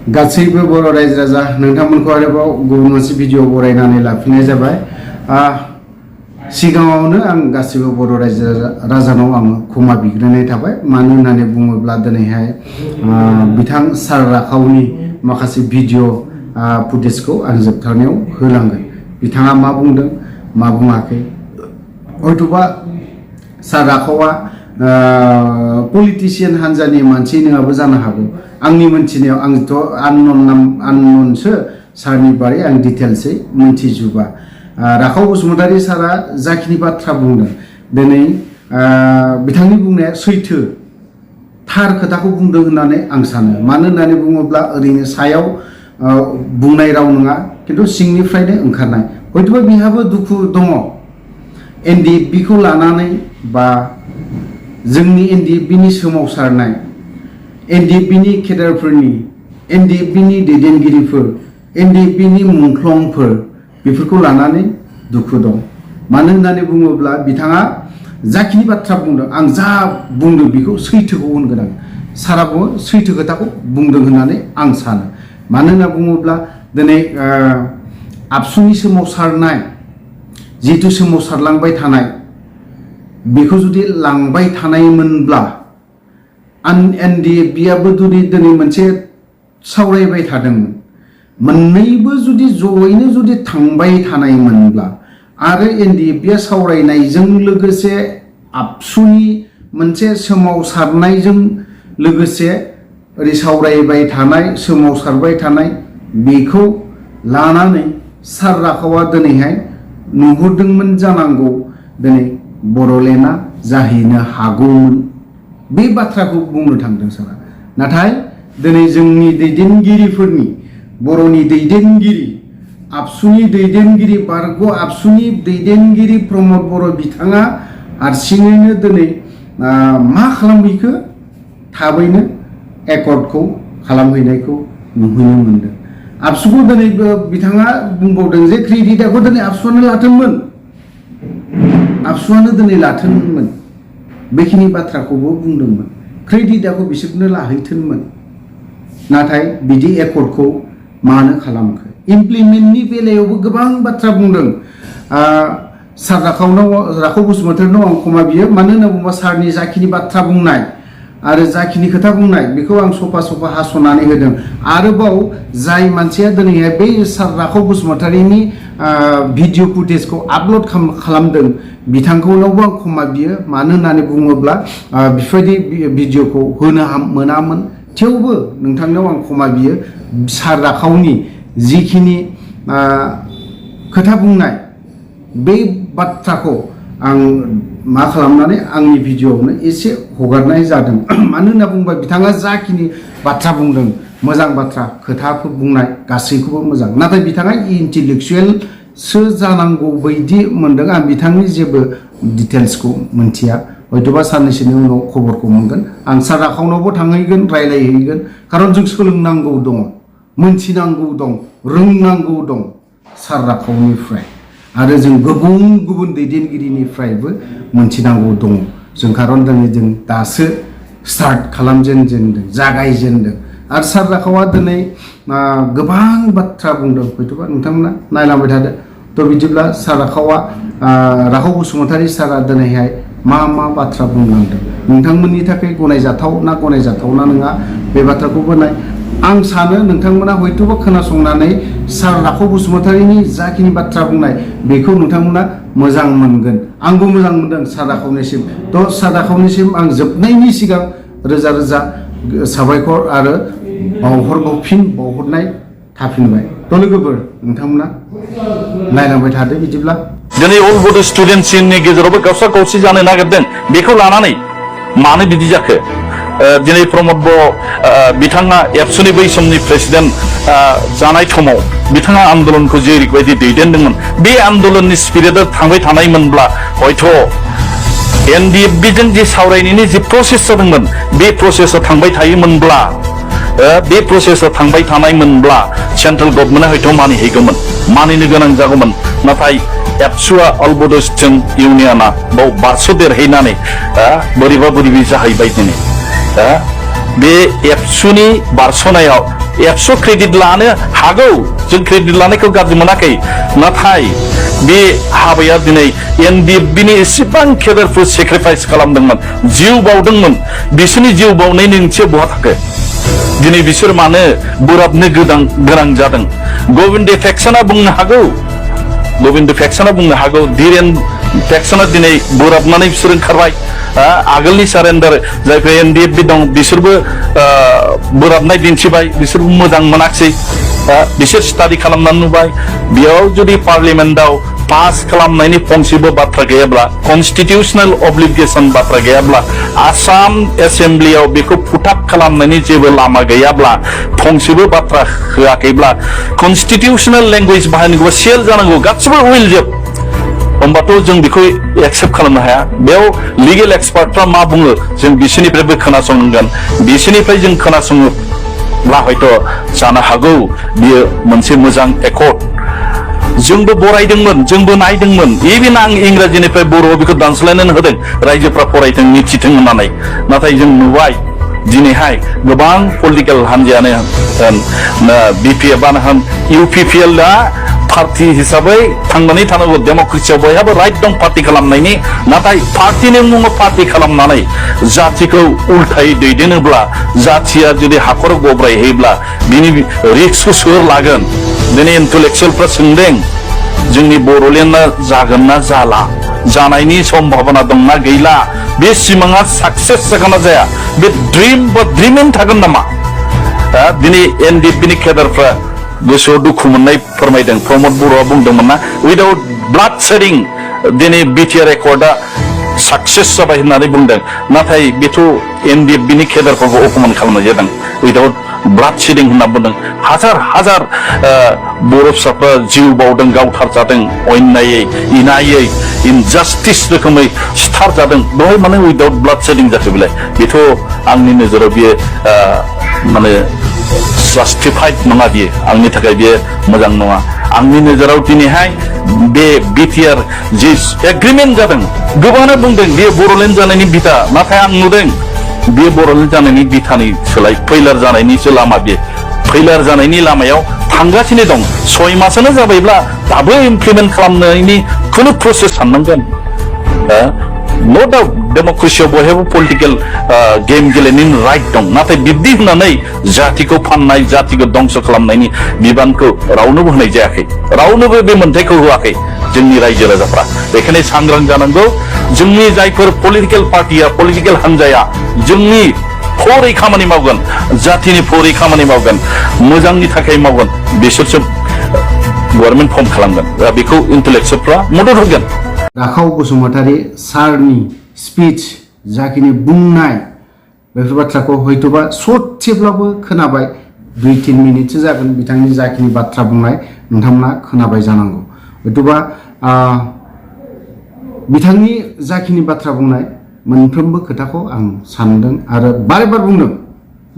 गासैबो बर' रायजो राजा नोंथांमोनखौ आरोबाव गुबुन मोनसे भिडिअ बरायनानै लाफिननाय जाबाय। सिगाङावनो आं गासैबो बर' रायजो राजानाव आङो क्षमा बिग्रोनाय थाबाय। मानो होननानै बुङोब्ला दिनैहाय बिथां सार राखावनि माखासे भिडिअ फुटेजखौ आं जोबथारनायाव होलांगोन। बिथाङा मा बुंदों मा बुङाखै, हयथ'बा सार राखावा पलिटिशियान हान्जानि मानसि नङाबो जानो हागौ। आंनि मोनथिनायाव आंथ' आनननसो सारनि बारै आं डिटेल्सै मोनथिजोबा। राखाव बसुमतारी सारा जाखिनि बाथ्रा बुंदों दिनै बिथांनि बुंनाया सैथो, थार खोथाखौ बुंदों होननानै आं सानो। मानो होननानै बुङोब्ला ओरैनो सायाव बुंनाय राव नङा, खिन्थु सिंनिफ्रायनो ओंखारनाय। हयथ'बा बिहाबो दुखु दङ एनडिएफबिखौ लानानै, बा जोंनि एनडिएफबिनि सोमावसारनाय, एनडिएफबिनि केडारफोरनि, एनडिएफबिनि दैदेनगिरिफोर, एनडिएफबिनि मुंख्लंफोर, बेफोरखौ लानानै दुखु दं। मानो होननानै बुङोब्ला बिथाङा जाखिनि बाथ्रा बुंदों, आं जा बुंदों बेखौ सैथोखौ होनगोन आं। साराबो सैथो खोथाखौ बुंदों होननानै आं सानो। मानो होनना बुङोब्ला दिनै आबसुनि सोमावसारनाय, जिहेथु सोमावसारलांबाय थानाय, बेखौ जुदि लांबाय थानायमोनब्ला एनडिएफबिआबो जुदि दिनै मोनसे सावरायबाय थादोंमोन, मोननैबो जुदि जयैनो जुदि थांबाय थानायमोनब्ला, आरो एनडिएफबिआ सावरायनायजों लोगोसे आबसुनि मोनसे सोमावसारनायजों लोगोसे ओरै सावरायबाय थानाय, सोमावसारबाय थानाय, बेखौ लानानै सार राखावा दिनैहाय नुहुरदोंमोन जानांगौ दिनै बर'लेण्डआ जाहैनो हागौमोन। बे बाथ्राखौ बुंनो थांदों सारा। नाथाय दिनै जोंनि दैदेनगिरिफोरनि, बर'नि दैदेनगिरि, आबसुनि दैदेनगिरि, बारग' आबसुनि दैदेनगिरि प्रमद बर' बिथाङा हारसिङैनो दिनै मा खालामहैखो, थाबैनो एकर्डखौ खालामहैनायखौ नुहैनो मोनदों। आबसुखौ दिनै बिथाङा बुंबावदों जे क्रेडिटखौ दिनै आबसुआनो लाथोंमोन, आबसुआनो दिनै लाथोंमोन, बेखिनि बाथ्राखौबो बुंदोंमोन। क्रेडिटखौ बिसोरनो लाहैथोंमोन। नाथाय बिदि एकर्डखौ मानो खालामखो? इमप्लिमेन्टनि बेलायावबो गोबां बाथ्रा बुंदों। सार राखाव बसुमतारीनाव आं क्षमा बियो। मानो होनना बुङोबा सारनि जाखिनि बाथ्रा बुंनाय आरो जाखिनि खोथा बुंनाय, बेखौ आं सफा सफा हास'नानै होदों। आरोबाव जाय मानसिया दिनैहाय बै सार राखाव बसुमतारीनि भिडिअ फुटेजखौ आपल'ड खालामदों, बिथांखौनावबो आं क्षमा बियो। मानो होननानै बुङोब्ला बेफोरबायदि भिडिअखौ होनो मोनामोन। थेवबो नोंथांनाव आं क्षमा बियो। सार राखावनि जिखिनि खोथा बुंनाय, बे बाथ्राखौ आं मा खालामनानै आंनि भिडिअआवनो एसे हगारनाय जादों। मानो होनना बुङोबा बिथाङा जाखिनि बाथ्रा बुंदों, मोजां बाथ्रा खोथाफोर बुंनाय गासैखौबो मोजां। नाथाय बिथाङा इन्टेलेक्सुयेलसो जानांगौ बायदि मोनदों। आं बिथांनि जेबो डिटेल्सखौ मोनथिया। हयथ'बा साननैसोनि उनाव खबरखौ मोनगोन। आं सार राखावनावबो थांहैगोन, रायलायहैगोन। खारन जों सोलोंनांगौ दङ, मोनथिनांगौ दं, रोंनांगौ दं सार राखावनिफ्राय, आरो जों गुबुन गुबुन दैदेनगिरिनिफ्रायबो मोनथिनांगौ दङ जों। खारन दिनै जों दासो स्टार्ट खालामजेनदों, जागायजेनदों। आरो सार राखावा दिनै गोबां बाथ्रा बुंदों। हयथ'बा नोंथांमोना नायलांबाय थादो। थ' बिदिब्ला सार राखाव बसुमतारी सारा दिनैहाय मा मा बाथ्रा बुंलांदों, नोंथांमोननि थाखाय गनायजाथाव ना गनायजाथावना नङा, बे बाथ्राखौबो नाय। आं सानो नोंथांमोना हयथ'बा खोनासंनानै सार राखाव बसुमतारीनि जाखिनि बाथ्रा बुंनाय, बेखौ नोंथांमोना मोजां मोनगोन। आंबो मोजां मोनदों सार राखावनिसिम। थ' सार राखावनिसिम आं जोबनायनि सिगां रोजा रोजा साबायखर आरो बावहरनाय थाफिनबाय। थ' लोगोफोर नोंथांमोना नायलांबाय थादो। बिदिब्ला दिनै अल बड' स्टुडेन्टस इउनियननि गेजेरावबो गावसा गावसि जानो नागिरदों, बेखौ लानानै मानो बिदि जाखो? दिनै प्रमद बर' बिथाङा एबसुनि बै समनि प्रेसिडेन्ट जानाय समाव बिथाङा आन्दलनखौ जेरैबायदि दैदेनदोंमोन, बे आन्दलननि स्पिरिटआ थांबाय थानायमोनब्ला हयथ' एनडिएफबिजों जे सावरायनायनि जे प्रसेस जादोंमोन, बे प्रसेसा थांबाय थायोमोनब्ला, बे प्रसेसा थांबाय थानायमोनब्ला सेन्ट्रेल गभर्नमेन्टआ हयथ' मानिहैगौमोन, मानिनो गोनां जागौमोन। नाथाय एबसुआ अल बड' स्टुडेन्ट इउनियना बाव बारस'देरहैनानै बोरैबा बोरैबि जाहैबाय दिनै। बे एबसुनि बारस'नायाव एबसु क्रेडिट लानो हागौ जों क्रेडिट लानायखौ गाज्रि मोनाखै नाथाय बे हाबाया दिनै एनडिएफबिनि एसेबां केडारफोर सेक्रिफाइस खालामदोंमोन जिउ बावदोंमोन बिसोरनि जिउ बावनायनि ओंथिया बहा थाखो दिनै बिसोर मानो बोराबनो गोनां जादों गोविन्द फेक्सना बुंनो हागौ गोविन्द फेक्सना बुंनो हागौ धीरेन फेक्सना दिनै बोराबनानै बिसोर ओंखारबाय आगोलनि सारेन्डार जायफोर एनडिएफबि दं बिसोरबो बोराबनाय दिन्थिबाय बिसोरबो मोजां मोनाखिसै बिसोर स्टाडि खालामनानै नुबाय बेयाव जुदि पार्लियामेन्टआव पास खालामनायनि फंसेबो बाथ्रा गैयाब्ला कन्स्टिटिउशनेल अब्लिगेशन बाथ्रा गैयाब्ला आसाम एसेम्ब्लियाव बेखौ फुटाक खालामनायनि जेबो लामा गैयाब्ला फंसेबो बाथ्रा होआखैब्ला कन्स्टिटिउशनेल लेंगुवेज बाहायनांगौबा सेल जानांगौ गासिबो उइल जोब होमबाथ' जों बेखौ एक्सेप्ट खालामनो हाया बेयाव लिगेल एक्सपार्टफ्रा मा बुङो जों बिसोरनिफ्रायबो खोनासंनांगोन बिसोरनिफ्राय जों खोनासङोब्ला हयथ' जानो हागौ बियो मोनसे मोजां एकर्ड जोंबो बरायदोंमोन जोंबो नायदोंमोन इभेन आं इंराजिनिफ्राय बर'आव बेखौ दानस्लायनानै होदों रायजोफ्रा फरायथों मिथिथों होननानै नाथाय जों नुबाय दिनैहाय गोबां पलिटिकेल हान्जायानो होन बिपिएफआनो होन इउपिपिएलआ पार्टी हिसाबै थांनानै थानांगौ डेम'क्रेसियाव बयहाबो राइट दं पार्टी खालामनायनि नाथाय पार्टीनि मुङाव पार्टी खालामनानै जातिखौ उल्थायै दैदेनोब्ला जातिया जुदि हाखर गब्रायहैब्ला बिनि रिस्कखौ सोर लागोन दिनै इन्टेलेक्सुयेलफ्रा सोंदों जोंनि बर'लेण्डआ जागोन ना जाला जानायनि सम्भावना दंना गैला बे सिमाङा साक्सेस जागोन ना जाया बे ड्रिम बा ड्रिमिं थागोन नामा दिनै एनडिएफबिनि केडारफ्रा गोसोआव दुखु मोननाय फोरमायदों प्रमद बर'आ बुंदोंमोन ना उइदाउट ब्लाड शेडिं दिनै बिटिआर एकर्डआ साक्सेस जाबाय होननानै बुंदों नाथाय बेथ' एनडिएफबिनि केडारफोरखौ अपमान खालामनाय जादों उइदाउट ब्लाड शेडिं होनना बुंदों हाजार हाजार बर' फिसाफ्रा जिउ बावदों गावथारजादों अन्यायै इनायै इनजास्टिस रोखोमै सिथारजादों बेवहाय माने उइदाउट ब्लाड शेडिं जाखो बेलाय बेथ' आंनि नोजोराव बियो माने जास्टिफाइड नङा बियो आंनि थाखाय बियो मोजां नङा आंनि नोजोराव दिनैहाय बे बिटिआर जि एग्रिमेन्ट जादों गोबाङानो बुंदों बेयो बर'लेण्ड जानायनि बिथा नाथाय आं नुदों बे बर'लेण्ड जानायनि बिथानि सोलाय फैलार जानायनिसो लामा बे फैलार जानायनि लामायाव थांगासिनो दं 6 मासानो जाबायब्ला दाबो इमप्लिमेन्ट खालामनायनि खुनु प्रसेस साननांगोन नो डाउट डेम'क्रेसियाव बयहाबो पलिटिकेल गेम गेलेनायनि राइट दं नाथाय बिब्दि होननानै जातिखौ फाननाय जातिखौ दंस खालामनायनि बिबानखौ रावनोबो होनाय जायाखै रावनोबो बे मोन्थायखौ होआखै जोंनि रायजो राजाफ्रा बेखायनो सांग्रां जानांगौ जोंनि जायफोर पलिटिकेल पार्टिया पलिटिकेल हान्जाया जोंनि फरै खामानि मावगोन जातिनि फरै खामानि मावगोन मोजांनि थाखाय मावगोन बिसोरसो गभर्नमेन्ट फर्म खालामगोन बेखौ इन्टेलेक्सुयेलफ्रा मदद होगोन राखाव बसुमतारी सारनि स्पिच जाखिनि बुंनाय बेफोर बाथ्राखौ हयतोबा ससेब्लाबो खोनाबाय 2-3 मिनिटसो जागोन बिथांनि जाखिनि बाथ्रा बुंनाय नोंथांमोना खोनाबाय जानांगौ हयतोबा बिथांनि जाखिनि बाथ्रा बुंनाय मोनफ्रोमबो खोथाखौ आं सानदों आरो बारे बार बुंदों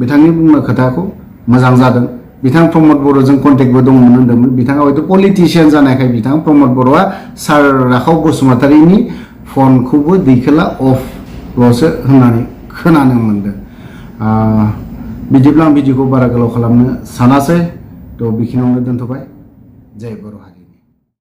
बिथांनि बुंनाय खोथाखौ मोजां जादों बिथां प्रमद बर'जों कन्टेक्टबो दंमोन होनदोंमोन बिथाङा हयथ' पलिटिशियान जानायखाय बिथां प्रमद बर'आ सार राखाव बसुमतारीनि फनखौबो दैखोला अफल'सो होननानै खोनानो मोनदों बिदिब्ला आं भिडिअखौ बारा गोलाव खालामनो सानासै थ' बेखिनियावनो दोनथ'बाय जय बर' हारि।